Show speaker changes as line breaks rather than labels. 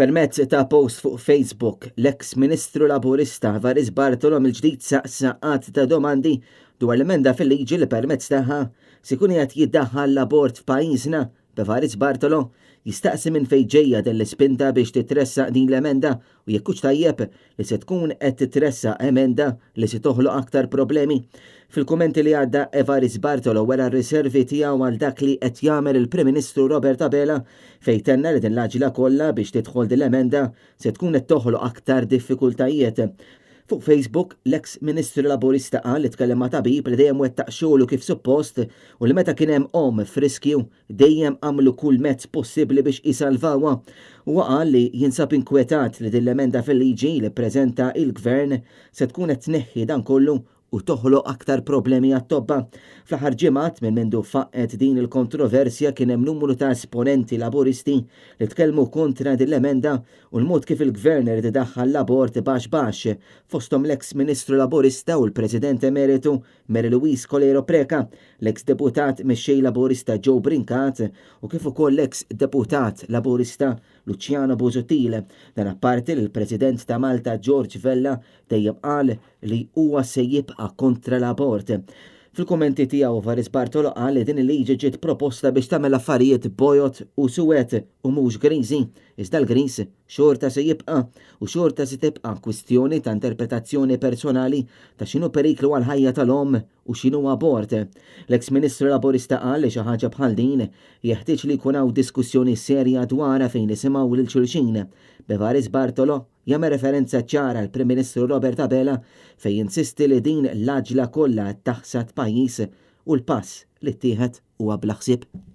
Permezz ta' post fuq Facebook, l-eks Ministru Laburista Evarist Bartolo mill-ġdid saqsa għadd ta' domandi dwar l-emenda fil-liġi li permezz tagħha se jkun qiegħed jiddaħħal l-abort f'pajjiżna, b'Evarist Bartolo jistaqsi minn fejn ġejja din l-ispinta biex titressaq din l-emenda u jekk hux tajjeb li se tkun qed titressaq emenda li se toħloq aktar problemi. Fil-kummenti li għadda Evarist Bartolo wera r-riservi tiegħu għal dak li qed jagħmel il-Prim Ministru Robert Abela fejn tenna li din l-għaġla kollha biex tidħol din l-emenda se tkun qed toħloq aktar diffikultajiet. Fuq Facebook, l-eks Ministru Laburista qal li tkellem ma' tabib li dejjem wettaq xogħlu kif suppost u li meta kien hemm omm f'riskju Dejjem għamlu kull mezz possibbli biex isalvawha. Huwa qal li jinsab inkwetat li din l-emenda fil-liġi li ppreżenta il-Gvern se tkun qed tneħħi dan kollu u toħloq aktar problemi għat-tobba. Fl-aħħar ġimgħat minn mindu faqqgħet din il-kontroversja kien hemm numru ta' esponenti Laburisti li tkellmu kontra din l-emenda u l-mod kif il-Gvern irid idaħħal l-abort baxx baxx, fosthom l-eks Ministru Laburista u l-President Emeritu Mary Louise Coleiro Preca, l-eks Deputat Mexxej Laburista Joe Brincat u kif ukoll l-eks Deputat Laburista Luciano Busuttil. Dan apparti li l-President ta' Malta George Vella dejjem qal li huwa se jibqa' kontra l-abort. Fil-kummenti tiegħu Varis Bartolo qal li din il-liġi ġiet proposta biex tagħmel affarijiet bojod u suwed u mhux griżi, iżda l-griż xorta se jibqa' u xorta se tibqa' kwistjoni ta' interpretazzjoni personali ta' x'inhu periklu għall-ħajja tal-omm u x'inhu abort. L-eks Ministru Laburista qal li xi ħaġa bħal din jeħtieġ li jkun hawn diskussjoni serja dwarha fejn nisimgħu lil xulxin. B'Evarist Bartolo jagħmel referenza ċara għall-Prim Ministru Robert Abela fejn jinsisti li din l-għaġla kollha qed taħsad pajjiż u l-pass li ttieħed huwa bla ħsieb.